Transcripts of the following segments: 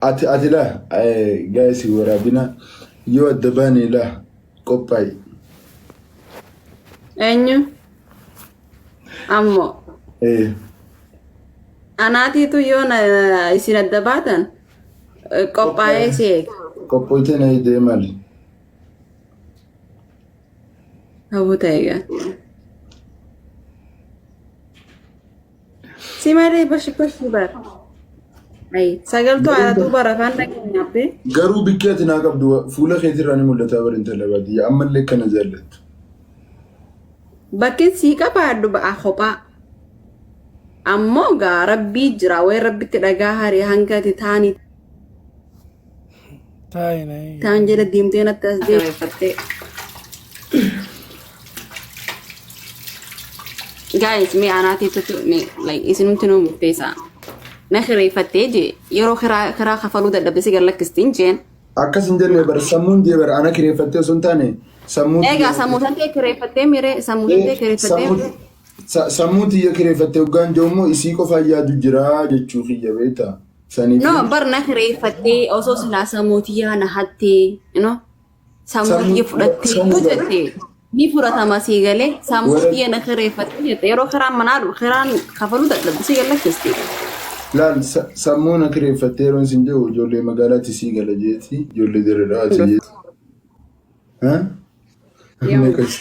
Ati ati laa gaa'isi waraabina yoo adda baane laa qophaa'i. Eenyu? Ammoo Eh, anaatiitu yoo na isin adda baatan qophaa'ee si eega. Qophooytee na eegdee maali? Hawwu ta'e egaa. Si malee bashi bashi bar. Ayi sagaltuu haadhatuu bara afaan dhageenyaaf. Garuu bikkee ati naa qabdu fuula keetirraa ni mul'ata bar intala baadiyyaa ammallee akkana jaallattu. Bakki sii qabaadhu ba'a kophaa. Ammoo gaa rabbii jira wayi rabbitti dhagaa hari hanga ati taanii Taa'i na eegi. taan jala deemtee natti as deebifattee. Guys, mee anaatiif mee like isinumti nuu murteessaa. Na kireeffattee jee yeroo kiraa kiraa kafaluu dadhabde si gad lakkistiin jeen. Akkas hin jenne bar sammuun jee bar ana kireeffattee osoo hin taane sammuu Egaa sammuu tantee kireeffattee miree sammuu tantee kireeffattee sammuu sammuu tiyya kireeffattee hoggaan jiru immoo isii qofaan yaadu jira jechuu kiyya beektaa. Saniif No, bar na kireeffattee osoo silaa sammuu tiyyaa na hattee no sammuu tiyya fudhattee sammuu yoo jette ni fudhatama sii galee sammuu tiyya na kireeffattee jette yeroo kiraan manaa dhufu kiraan kafaluu dadhabde si gad lakkisti. Laal sammuu na kireeffattee yeroon sin jedhu ijoollee magaalaatti sii gala jeeti ijoollee dirree dhawaati jeeti. Meeqas?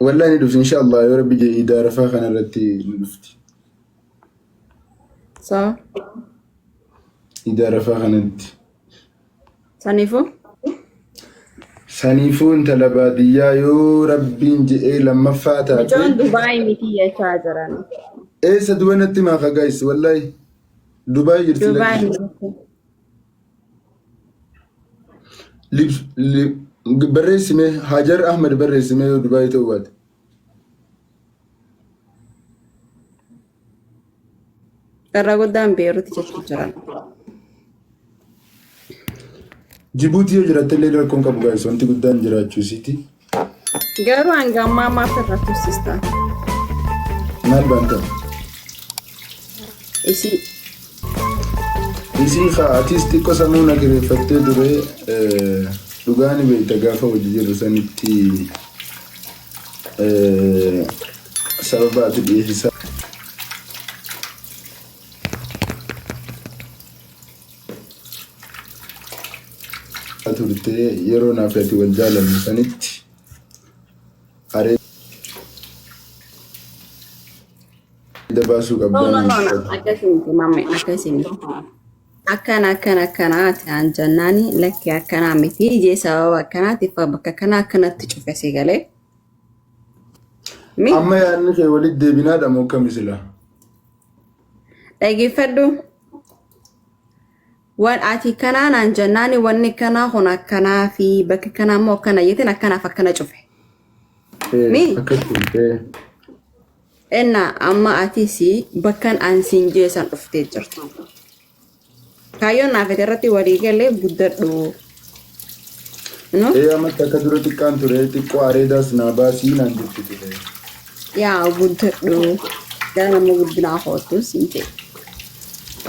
Wallahi ni dhufti inshallah yoo rabbi jedhe iida arafaa kana irratti ni dhufti. So, Iida arafaa kanatti. saniifuu Saniifuu intala baadiyyaa yoo rabbiin jedhee lammaffaa taate. Mucaan Dubaay miti jechaa jiran. Eessa duba natti maaka guys wallahi. Dubaay jirti Dubaay lakki. miti. Barreessime Hajar Ahmed barreessime yoo Dubaay ta'uu baate. Irra guddaan Beeruuti jechuu jiran. Jibuutii yoo jiraatte illee rakkoon qabu guys wanti guddaan jiraachuu isiiti. Garuu hanga ammaa maaf irra tursiista? Maal baanta? Isii. Isii kaa atis xiqqoo sammuu na kireeffattee ture dhugaa ni beekta gaafa hojii jirru sanitti sababa ati dhiyeessisaa turte yeroo naaf ati wal jaalannu sanitti areeda baasuu No, qabdaa no, naan no, no. jedhe. Akkasii miti mamme akkasii miti. Akkana akkana akkanaati aan jennaani lakki akkanaa miti jee sababa akkanaatiif bakka kanaa akkanatti cufe si galee. Mi Amma yaadni kee walitti deebinaadha moo akkami sila? dhageeffadhu. Waan ati kanaa naan jennaani wanni kanaa kun akkanaa fi bakki kanaa immoo akkana jeetiin akkanaaf akkana cufe. Mi Akkasitti. enna amma atis bakkan an siin jee san dhuftee jirta. Kaayyoon naaf irratti walii galee guddadhu. No? Ee amma akka dura xiqqaan ture xiqqoo areedaas naa baasii naan jetti ture. Yaa guddadhu. Gara nama guddinaa kootu siin jedhe.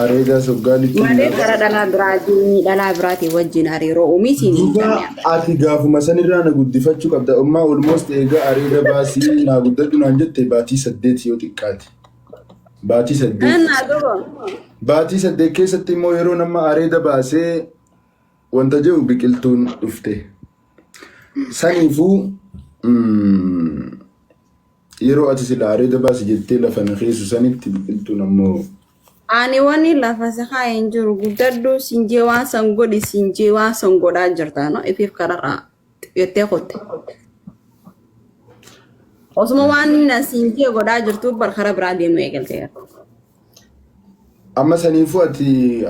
Areedaas hoggaa likkii Malee naa gara dhalaa biraatiin dhalaa biraatiin wajjin hariiroo uumii siin hin Duuba jenne. ati gaafuma sanirraa na guddifachuu qabda. Ummaa almost egaa areeda baasii naa guddadhu naan jette baatii 8 yoo xiqqaate. Baatii 8. Innaa duuba. Baatii 8 keessatti immoo yeroo nama areeda baasee wanta jedhu biqiltuun dhufte. Saniifuu yeroo ati sila areeda baasi jettee lafa na keessu sanitti biqiltuun ammoo Ani wani lafa si kaa'e hin jiru guddadhu siin jee waan san godhi siin jee waan san godhaa jirta no ifiif kararraa jettee kotte. Osuma waan na siin jee godhaa jirtu bar karaa biraa deemuu eegalte. Amma saniifuu ati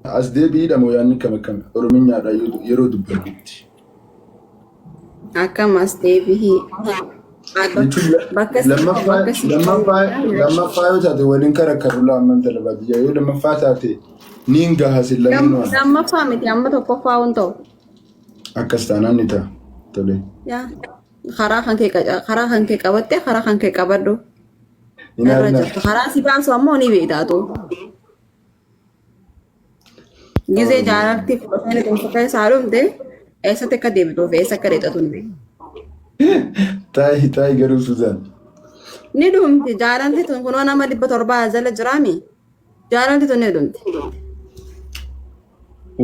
as deebi'idha moo yaadni kam akkami Orominyaadha yeroo dubbannutti. Akkam as deebi'ii. Jechuun Bakka si lammaffaa bakka si lammaffaa lammaffaa yoo taate waliin karakkaru laa amma intala baadiyyaa yoo lammaffaa taate niin gaha sin lameenuu ana. Lammaffaa miti amma tokkoffaa waan ta'u. Akkas taanaan ni ta'a. Tole. Yaa karaa kan kee karaa kan kee qabattee karaa kan kee qabadhu. Hin Irra aadna. jirtu karaa si baasu ammoo ni beektaatu. Gizee jaalalti fudhatanii dhuunfa keessaa dhumte eessatti akka deebituuf eessa akka dheexatu ni beeku. Taayi taayi garuu Suzaan. Ni dhumti jaalalti tun kunoo nama 700 jala jiraami. Jaalalti tun ni dhumti.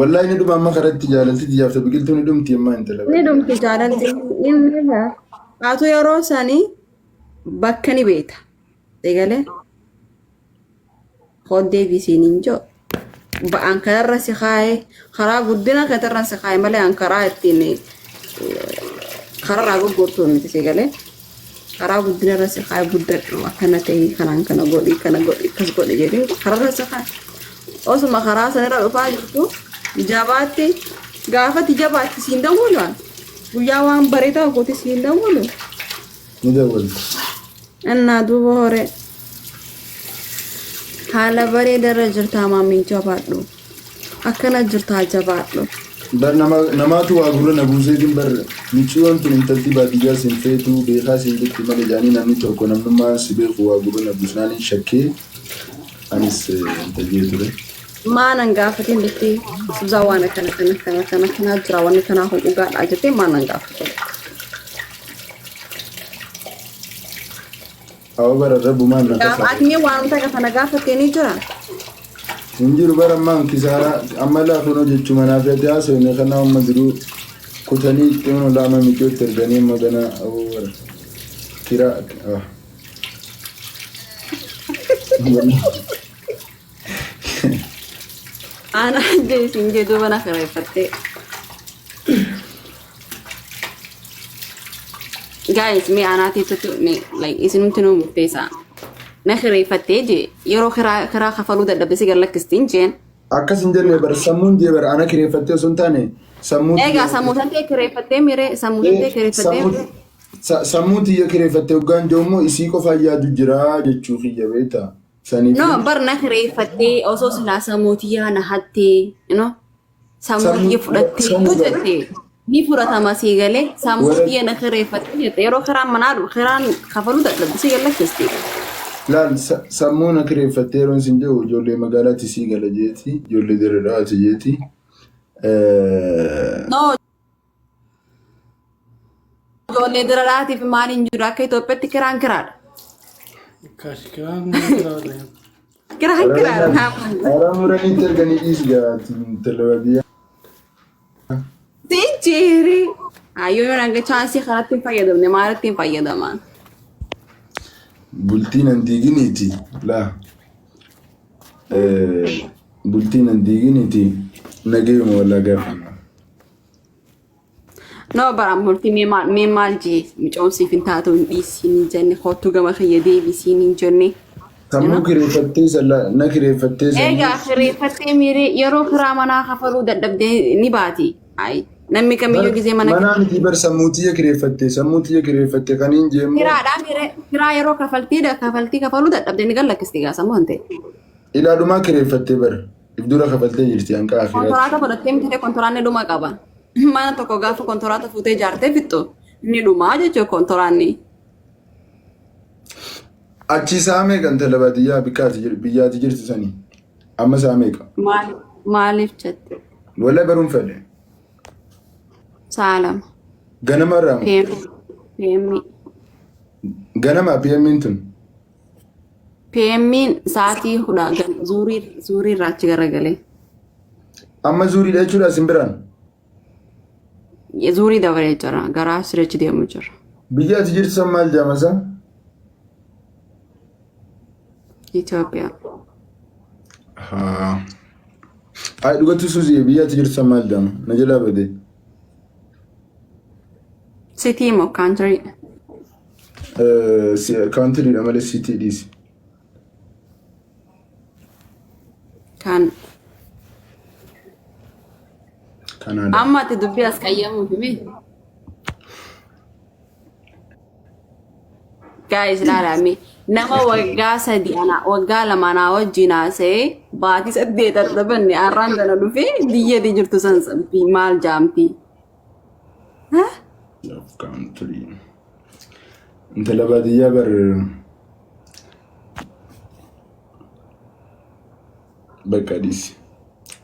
Wallaahi ni dhuma amma karatti jaalalti tiyyaaf ta biqiltuu ni dhumti ammaa intala Ni baadiyyaa. dhumti jaalalti. Inni haatu yeroo sanii bakka ni beekta. Egalee hoddee bisiin hin jiru. Ba'aan kanarra si kaa'ee karaa guddina keetirra si kaa'e malee an karaa ittiin kararraa gurgurtuu miti si galee. Karaa guddina irra si kaa'e guddadhu akkana ta'ii kanaan kana godhi kana godhi akkas godhi jedhee kararra si kaa'e. Osuma karaa sanarra dhufaa jirtu jabaatti gaafati jabaatti siin dawwalu guyyaa waan bareedaa goote siin dawwalu. Ni dawwalti. Innaa duuba horee haala bareedarra jirtaa maamiin jabaadhu. Akkana jirtaa jabaadhu. Bar nama namaatu waa gurra na buuseetiin bar micciyoon tun intalti baadiyyaa sin feetu beekaa sin jetti malee jaanii namni tokko namnummaan si beeku waa gurra na buusnaan hin shakkee anis intajee ture. Maanan gaafatiin jettee Suzaa waan akkana kana kana kana kanaa jira wanni kanaa kun dhugaadha jettee maanan gaafatin. Awa bara rabbumaan na Gaafa kasaare. ati mee waanuma takka kana gaafattee ni jira. Hin jiru bara ammaan kisaaraa amma laafuun jechuma naaf yaadde haasofne kana amma jiru kutanii itti unu lama miccootti erganii amma gana awwa bara kiraa ah. Ana jeesin jee duuba na kireeffattee. Guys, mee anaatiif mee like isinumti nuu murteessaa. Na kireeffattee jee yeroo kiraa kiraa kafaluu dadhabde si gad lakkistiin jeen. Akkas hin jenne bar sammuun jee bar ana kireeffattee osoo hin taane sammuu Egaa sammuu tantee kireeffattee miree sammuu tantee kireeffattee sammuu miree. sammuu tiyya kireeffattee hoggaan jiru immoo isii qofaan yaadu jira jechuu kiyya beektaa. Saniif No, bar na kireeffattee osoo silaa sammuu tiyyaa na hattee, you know, sammuu tiyya fudhattee sammuu yoo jette ni fudhatama sii galee sammuu Warra- tiyya na kireeffattee jette yeroo kiraan manaa dhufu kiraan kafaluu dadhabde si gad lakkisti. Laal sammuu na kireeffattee yeroon sin jedhu ijoollee magaalaatti sii gala jeeti ijoollee dirree dhawaati jeeti. No, ijoollee dira dhaatiif maaliin jiru akka Itoophiyaatti kiraan kiraadha. Kashi kiraan kiraadha. Kiraan kiraadha. Karaa muraniitti erganii dhiisi gaati intala baadiyyaa. Sichiiri. Ayyoo yoo hanga chaansii karaatti hin fayyadamne maalitti hin fayyadaman? Bultiin an diiginiiti laa. Bultiin an diiginiiti nagayuma wallaa gaafanna. No bara murtii mee maal jee micoomsiif hin taatu hin dhiisiin hin jenne kottu gama kiyya deebisiin hin jenne. Sammuu kireeffattee salla na kireeffattee sammuu. Egaa kireeffattee miiree yeroo kiraa manaa kafaluu dadhabdee ni baati. Ayi namni kamiyyuu gisee mana Manaa miti bar sammuu tiyya kireeffattee sammuu tiyya kireeffatte kaniin jeemmoo kiraadhaa miiree kiraa yeroo kafaltii kafaluu dadhabdee ni gallakkisti gaa sammuu hin ta'e. Ilaalumaa kireeffattee bar if dura kafaltee jirti hanqa akiraatti. Kontoraata fudhattee miti kontoraanni dhuma qaba. Mana tokko gaafa kontoraata fuutee ijaartee fixxu ni dhumaa jechuudha kontoraanni. Achi isaa meeqa intala baadiyyaa bikkaati jiru biyyaati jirtu sanii amma isaa meeqa? Maaliif jette? Walaa baruun fedhe. Sa'a 2. Ganama irraa moo? PM. PM. Ganama PM'n tun. PM'n sa'aatii kudha zuurii zuurii irraa achi garagalee. Amma zuuriidha jechuudha isin biraan. Zuurii dabaree jira. Gara asirichi deemu jira. Biyya ati jirtu san maal jedhama isaa? Itoophiyaa. Haa. Ay dhugatti Suuzii biyya ati jirtu san maal jedhama? Na jalaa bade. City moo country? Countryidha malee city dhiisi. Kan Kanaadaa. amma ati dubbii as qayyamuuf himi. Guys ilaalaa mee nama waggaa 3 ana waggaa 2 anaa wajjin haasa'ee baatii 8 dadhabanne har'aan tana dhufee biyya ati jirtu san maal jaamti? Country. Intala baadiyyaa bar bakka dhiisi.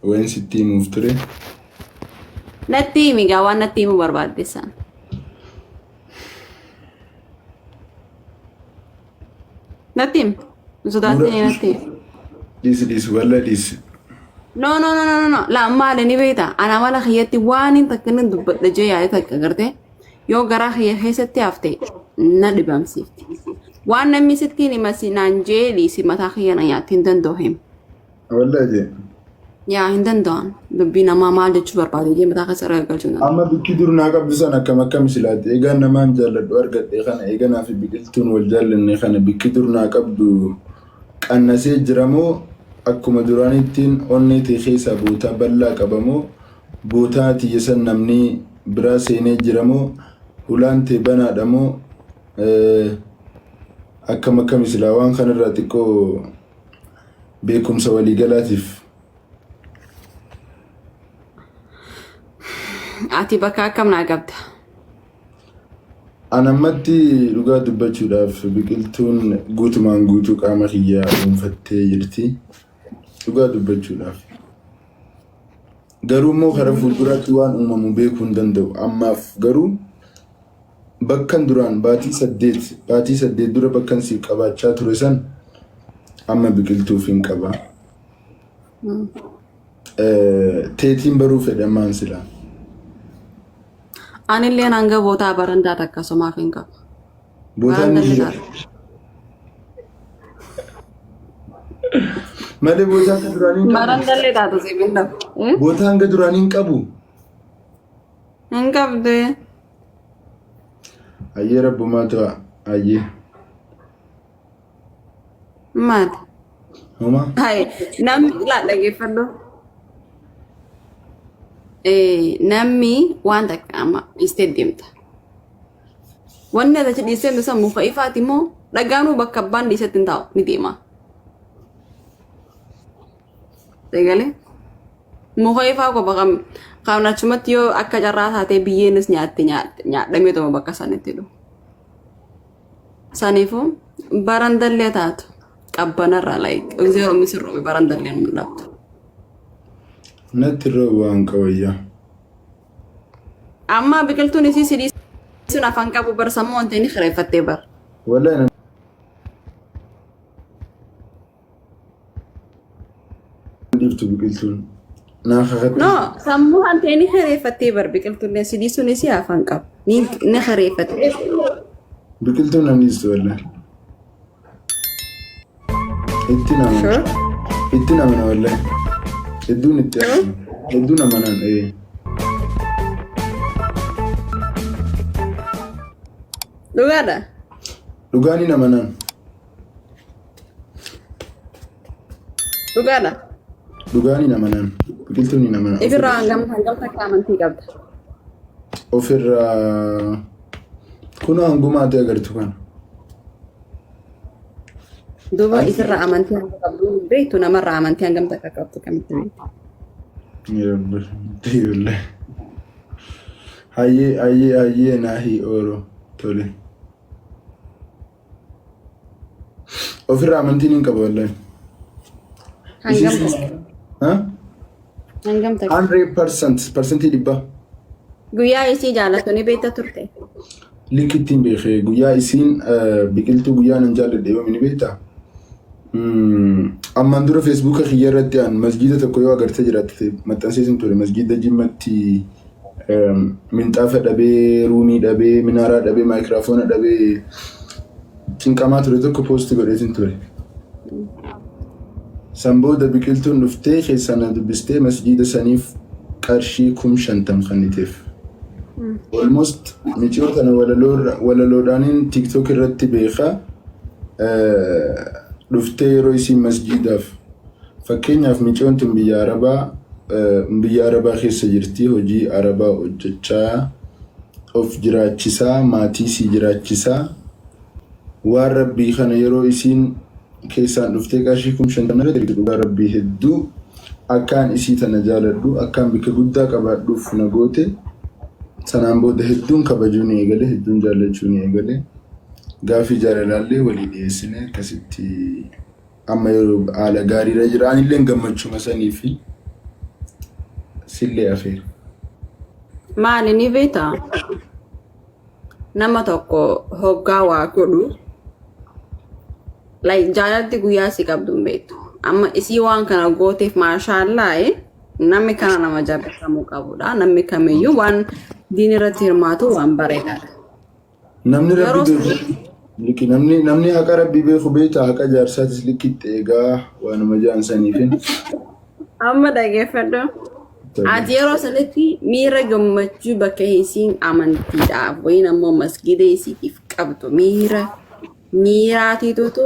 Wayin sitti himuuf ture. Natti himi gaa waan natti himuu barbaadde san. Natti himi. Hin sodaatin natti himi. Dhiisi dhiisi walla dhiisi. No, no, no, no, no, no. La maali ni beekta. Ana amala kiyyatti waan hin takka inni dubbadha jee yaade takka gartee yoo garaa kiyya keessatti hafte na dhibamsiifti. Waan namni sittiin hima si naan jee dhiisi mataa kiyya na nyaatti hin danda'u him. Walla jee. Yaa hin danda'an. Dubbii namaa maal jechuu barbaade jee mataa keessa irra galchuu hin danda'u. Amma bikki dur naa qabdu san akkam akkam silaatti eegaan namaan jaalladhu argadhe kana eeganaa fi biqiltuun wal jaallanne kana bikki dur naa qabdu qannasee jira moo akkuma duraanittiin onnee tee keessaa bootaa bal'aa qaba moo bootaa tiyya san namni biraa seenee jira moo hulaan tee banaadha moo akkam akkami silaa waan kanarraa xiqqoo beekumsa waliigalaatiif. Ati bakka akkam naa qabda? An ammatti dhugaa dubbachuudhaaf biqiltuun guutumaan guutuu qaama kiyyaa dhuunfattee jirti. Dhugaa dubbachuudhaaf. Garuu immoo karaa fuulduraatti waan uumamu beekuu hin danda'u. Ammaaf garuu bakkan duraan baatii 8 dura bakkan siif qabaachaa ture san amma biqiltuuf hin qaba. Teetiin baruu fedhe ammaan silaa. Anilleen hanga bootaa barandaa takka somaaf hin qabu. Bootaan ni Barandallee jira. taatu. Malee bootaa hanga duraanii hin qabu. Barandallee taatu siif hin qabu. Bootaa hanga duraanii hin qabu. Hin qabdu. Ayyee rabbumaa ta'a. Ayyee. Maali? Homaa. Hai, namni laa dhaggeeffadhu. Namni waan takka amma dhiistee deemta. Wanni ati achi dhiistee deemtu san muka ifaati moo dhagaanuu bakka abbaan dhiisetti hin taa'u ni deema. Eegalee muka ifaa qofa kan kan achumatti yoo akka carraa taatee biyyeenis nyaatte nyaadhamee tuma bakka sanitti dhufu. Saniifuu barandallee taatu qabbanarraa like zeeroo misirroobe barandallee nu dhabdu. Natti roobu waan qawayyaa. Amma biqiltuun isii sidii sun afaan qabu bar sammuu wanta inni kireeffattee bar. Wallahi na dhiiftu biqiltuun. Naa kakatti. No, sammuu wanta inni kireeffattee bar biqiltuun sidii sun isii afaan qabu. Ni kireeffattee. Biqiltuun nan dhiistu wallahi. Itti nama. Sure. Itti namana wallahi. Hedduun itti amana. Hedduun amanan ee. Dhugaadha. Dhugaan hin amanan. Dhugaadha. Dhugaan hin amanan. Biqiltuun hin amanan. Ifirraa hangam hangam takka amantii qabda? Ofirraa kunoo hangumaati agartu kana. Duuba ifirraa amantii hangam qabdu hin beektu, namarraa amantii hangam takka qabdu kamitti beektu? Wallahi. Hayyee hayyee hayyee naahii ooro tole. Ofirraa amantiin hin qaba wallahi. Hangam takka? Ha? Hangam takka? 100% 100%. Guyyaa isii jaalatu ni beekta turte? Likittiin beekee guyyaa isiin biqiltuu guyyaa nan jaalladhe yoomi ni beektaa? Ammaan dura Feesbuuka kiyya irratti an masgiida tokko yoo agartee jiraatte maxxanseesin ture masgiida Jimmatti minxaafa dhabee, ruumii dhabee, minaaraa dhabee, maayikiraafoona dhabee cinqamaa ture tokko post godheetin ture. San booda biqiltuun dhuftee keessaa na dubbistee masgiida saniif qarshii 50,000 kenniteef. Almost miciyoo tana walaloodhaaniin TikTok irratti beeka. Dhuftee yeroo isiin masgiidaaf, fakkeenyaaf, miciyoon tun biyya Arabaa keessa jirti, hojii Arabaa hojjechaa of jiraachisaa, maatii sii jiraachisaa, waan rabbii kana yeroo isiin keessaan dhuftee qarshii 50,000 irratti ergitu, dhugaa rabbii hedduu akkaan isii tana jaaladhu, akkaan bikka guddaa qabaadhuuf na goote. Sanaan booda hedduun kabajuu ni eegale, hedduun jaallachuu ni eegale, gaafii jaalalaallee walii dhiyeessine. Akkasitti amma yeroo haala gaariirra jira, anillee gammachuma sanii fi Sillee afeera. Maali ni beektaa? Nama tokko hoggaa waa godhu like jaalalti guyyaa si qabdu hin beektu. Amma isii waan kana gooteef maashaallaa namni kana nama jabeeffamuu qabudha. Namni kamiyyuu waan diin irratti hirmaatu waan bareedaadha. Namni rabbi Yeroo beeku likki namni haqa rabbi beeku beektaa haqa jaarsaatis likkitti eegaa waanuma jaan saniifin. Amma dhageeffadhu. Ati yeroo sanatti miira gammachuu bakka isiin amantiidhaaf wayin ammoo masgida isiitiif qabdu miira miiraatiitutu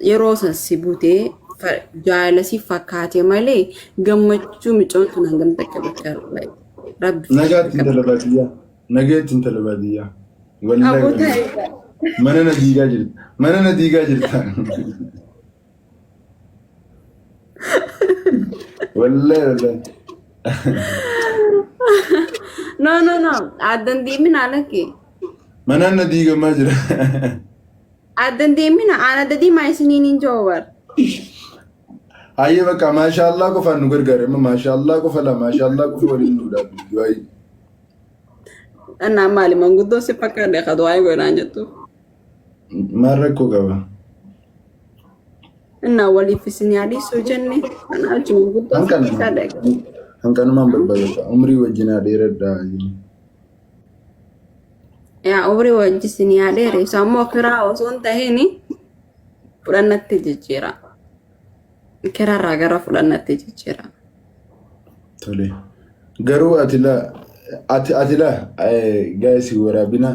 yeroo san si butee jaalala si fakkaate malee gammachuu micoon tun hangam takka bakka rabbi Nagaatti intala baadiyyaa. Nagaatti intala baadiyyaa. Wallaahi Aboo wallaahi. ta'e. Mana na diigaa jirta. Mana na diigaa jirta. Wallaahi wallaahi. No, no, no. Addan deemina lakki. Manaan na diigamaa jira. Addan deemina aan adda deemaa isiniin hin jiru bar. Hayyee bakka maashaallaa qofaan nu gargaare amma maashaallaa qofa laa maashaallaa qofa waliin nu dhaabbi. Du'aayi. Annaa maali manguddoo si fakkaadhe ka du'aa godhaan jettu. Maal rakkoo qaba? Innaa waliif isin yaadisuu jenne kanaa achi manguddoo si fakkaadhe. Hanqanumaan barbaadata. Umrii wajjin haa dheeradhaa. Yaa umrii wajji isin yaa dheeressu ammoo kiraa osoo hin tahin fudhannatti jijjiira. Kiraarraa gara fudhannatti jijjiira. Tole. Garuu ati laa ati laa gaa'isi waraabina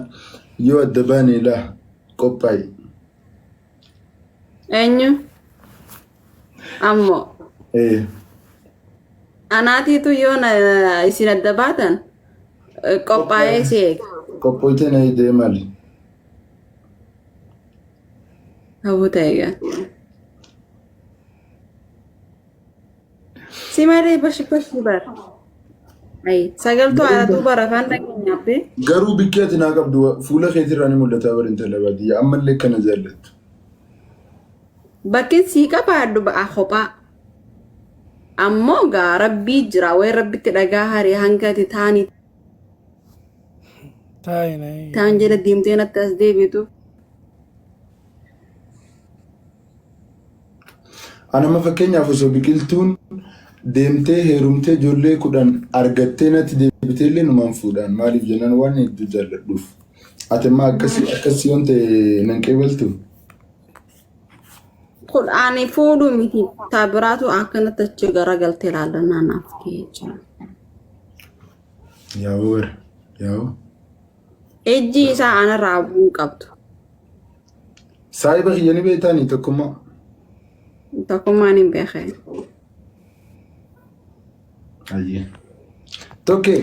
yoo adda baane laa qophaa'i. Eenyu? Ammoo anaatiitu yoo isin adda baatan qophaa'ee si eega. Qophooytee na eegdee maali? Abuu ta'e egaa. Si malee bashi bashi bar. Ayi sagaltuu haadhatuu bara afaan dhageenyaaf. Garuu bikkee ati naa qabdu fuula keetirraa ni mul'ata bara intala baadiyyaa ammallee akkana jaallattu. Bakki sii qabaadhu ba'a kophaa. Ammoo gaa rabbii jira wayi rabbitti dhagaa hari hanga ati taanii Taa'i na eegi. taan jala deemtee natti as deebitu. Anama fakkeenyaaf osoo biqiltuun deemtee heerumtee ijoollee 10 argattee natti deebitee illee numaan fuudhaan maaliif jennaan waan hedduu jaalladhuuf. Ati immoo akkasii akkasii yoon ta'e nan qeebaltu. Kudhaanii fuudhu miti taa biraatu akkanatti achi garagaltee ilaallannaa naaf ka'ee jira. Yaa'uu bara yaa'uu. Ijji isaa anarraa bu'uu hin qabdu. Saahiba kiyya ni beektaanii tokkummaa. Tokkummaan hin beekee. Ayyee. Tokkee.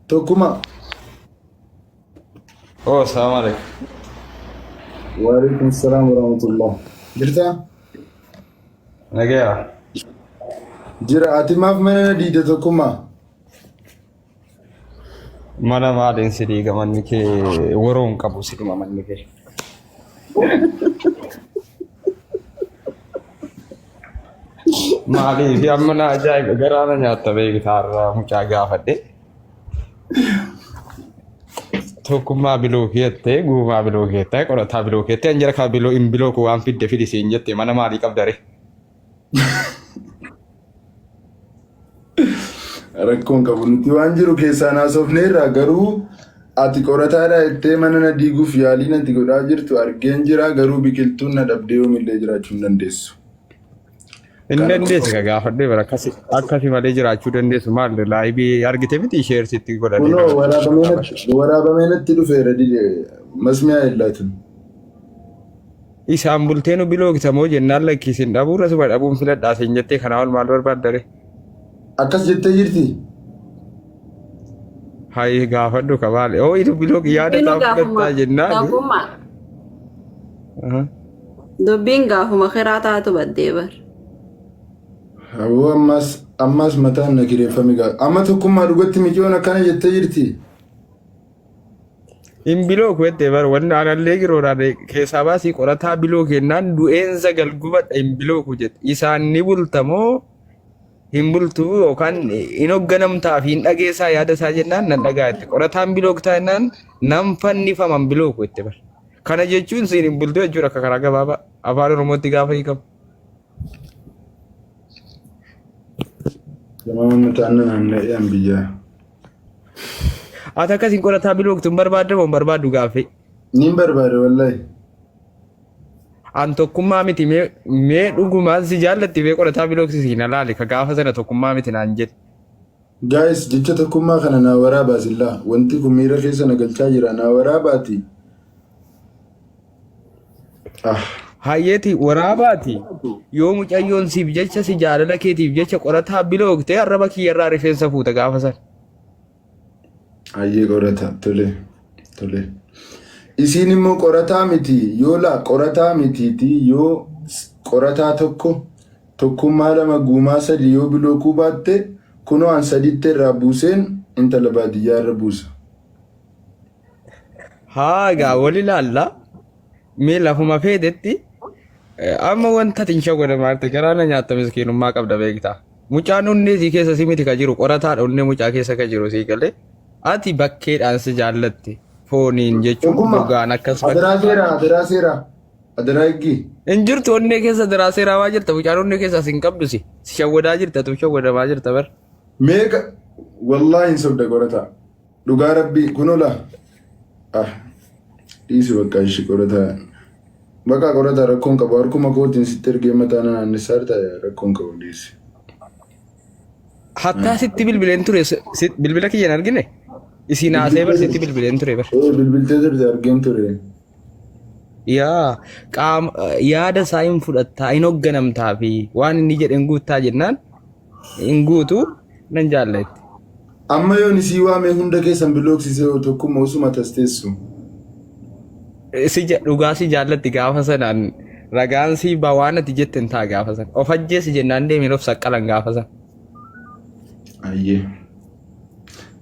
Tokkummaa. Oh, salaam alaikum. Waalaikum salaam warahmatullah. Jirtaa? Nagaya. Jira ati maaf mana na diida tokkummaa? Mana maaliin si diiga manni kee waroo hin qabu sidhuma manni kee. Maaliif amma na ajaa'iba garaa na nyaatta beektaa irraa mucaa gaafadhe. Tokkummaa biloo keettee guumaa biloo keettee qorataa biloo keettee anjara kaa biloo hin biloo koo waan fidde fidi siin jette mana maalii qabda ree? Rakkoon qabu nuti waan jiru keessaan haasofneerra garuu ati qorataadha jettee mana na diiguuf yaalii natti godhaa jirtu argeen jira garuu biqiltuun na dhabdee yoomillee jiraachuu hin dandeessu. Hin Kana dandeessu qofa. ka gaafadhee bara akkasi akkasi malee jiraachuu dandeessu maal laayibii argite miti sheer sitti godhanii Kunoo bara waraabamee natti waraabamee natti dhufeera dide masmiyaa illaatin. Isaan bultee nu bilookita moo jennaan lakkiisin dhabuurra suma dhabuun filadhaa siin jettee kanaa ol maal barbaaddare? Akkas jettee jirti? Hayi gaafadhu ka maali? Oo itu bilook yaada Dubbiin isaa gaafuma fudhattaa jennaan. gaafuma dubbiin gaafuma kiraa taatu baddee bar. Aboo ammas ammas mataan na kireeffame gaa. Amma tokkummaa dhugatti mijiyoon akkana jettee jirti. Hin block jettee bar wanni aanallee giroodhaan keessaa baasii qorataa block jennaan du'eensa galgubadha hin block jette. Isaan ni bultamoo hin bultu yookaan hin hoogganamtaa fi hin dhageessaa yaada isaa jennaan nan dhagaa jette. Qorataan block ta'a jennaan nan fannifaman block jette bar. Kana jechuun siin hin bultu jechuudha akka karaa gabaabaa afaan Oromootti gaafa hiikamu. Jamaa mataan naanna'ee an biyyaa. Ati akkasiin qorataa blocktu hin barbaadde moo hin barbaaddu gaaffii? Niin barbaada wallahi. An tokkummaa miti mee dhugumaan si jaallatti mee qorataa blocksiisiin alaali ka gaafa sana tokkummaa miti naan jedhe. Guys, jecha tokkummaa kana naa waraabaa sillaa. Wanti kun miira keessa na galchaa jira. Naa waraabaati. Ah. Hayyeeti waraabaati yoo mucayyoon siif jecha si jaalala keetiif jecha qorataa blocktee arraba kiyyarraa rifeensa fuuta gaafa sana. Hayyee qorata. Tole. Tole. Isiin immoo qorataa miti. Yoo laa qorataa mitiiti yoo qorataa tokko tokkummaa lama guumaa sadi yoo blockuu baatte kunoo an saditti irraa buuseen intala baadiyyaa irra buusa. Haa egaa wal ilaalla. Mee lafuma feetetti amma wanta ati hin shawwadamaarte garaa na nyaatta miskiinummaa qabda beektaa. Mucaan onnee sii keessa si miti ka jiru qorataadha onnee mucaa keessa ka jiru sii galee. Ati bakkeedhaan si jaallatte fooniin jechuun Tokkummaa. gogaan akkas Adaraa bakkee. seeraa, adaraa seeraa. Adaraa eeggi. Hin jirtu onnee keessa daraa seeraa waa jirta mucaan onnee keessa sin qabdu si. Si shawwadaa jirta tu shawwadamaa jirta bar. Meeqa wallaahi hin sobda qorataa. Dhugaa rabbii kunoo laa. Ah. Dhiisi bakka ishii qorataa. Bakka qorataa rakkoon qabu harkuma kootiin sitti ergee mataa na naannessaa jirta rakkoon qabu dhiisi. Hattaa sitti bilbileen ture bilbila kiyyan argine. Isiin haasee bar sitti bilbileen ture bar. Ee bilbiltee turte argeen ture. Yaa qaama yaada isaa hin fudhattaa hin hoogganamtaa fi waan inni jedhe hin guuttaa jennaan hin guutu nan jaalladhe. Amma yoon isii waamee hunda keessan blocksiisee yoo tokkummaa osuma tasteessu. Dhugaa si jaallatti gaafa sanaan ragaan si ba waan ati jette hin ta'a gaafa sana. Of ajjeesi jennaan deemeen of saqqalan gaafa sana. Ayyee.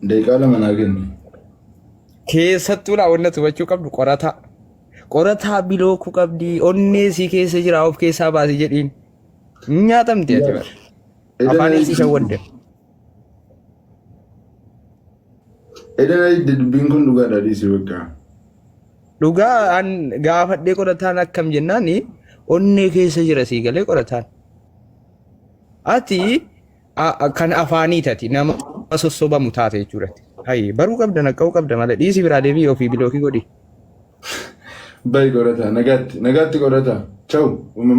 Daqiiqaa 2 naa kenni. Keessattuu laa wanna hubachuu qabdu qorataa. Qorataa blockuu qabdi onnee sii keessa jira of keessaa baasi jedhiin. Hin nyaatamti ati bara. Afaan isii shawwadde. Edana dubbiin kun dhugaadha dhiisi bakka. Dhugaa an gaafadhee qorataan akkam jennaan onnee keessa jira sii galee qorataan. Ati kan afaanii tati nama sossobamu taate jechuudha. Hayi baruu qabda naqqa'uu qabda malee dhiisi biraa deebii ofii blockii godhi. Bayi qorataa nagaatti nagaatti qorataa. Ciao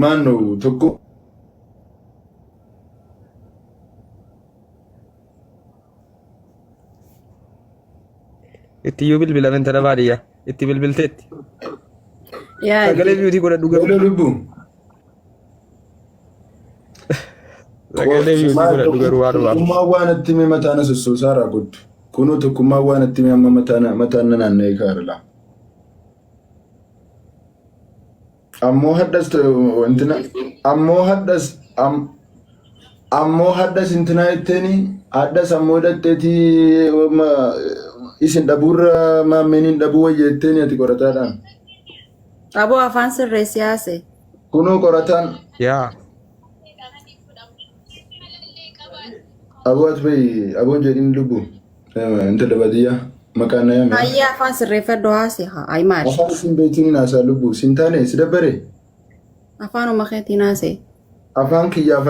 maannoo tokko. Itti iyyuu bilbilame intala baadiyyaa. Itti bilbilteetti. Yaa Sagalee muteii godhadhu garuu. Hello lubbu. Sagalee muteii godhadhu garuu waan dhumaaf. Tokkummaa waan itti hime mataa na sossoosaa raagottu. Kunoo tokkummaa waan itti hime amma mataan na naanna'ee kaara laa. Ammoo hadhas wantina ammoo hadhas ammoo hadhas intinaa jetteeni hadhas ammoo hidhatteetii isin dhabuurra maammeeniin dhabuu wayya jetteeni ati qorataadhaan. Aboo afaan sirreessi haase. Kunoo qorataan Yaa. Aboo ati bayi aboon jedhin lubbu intala baadiyyaa maqaan na yaame. Hayyee afaan sirreeffadhu haase haa ay maali. Afaan isin beektuun hin haasaa lubbu sin taane si dabbare Afaanuma keetiin haase. Afaan kiyya afaan.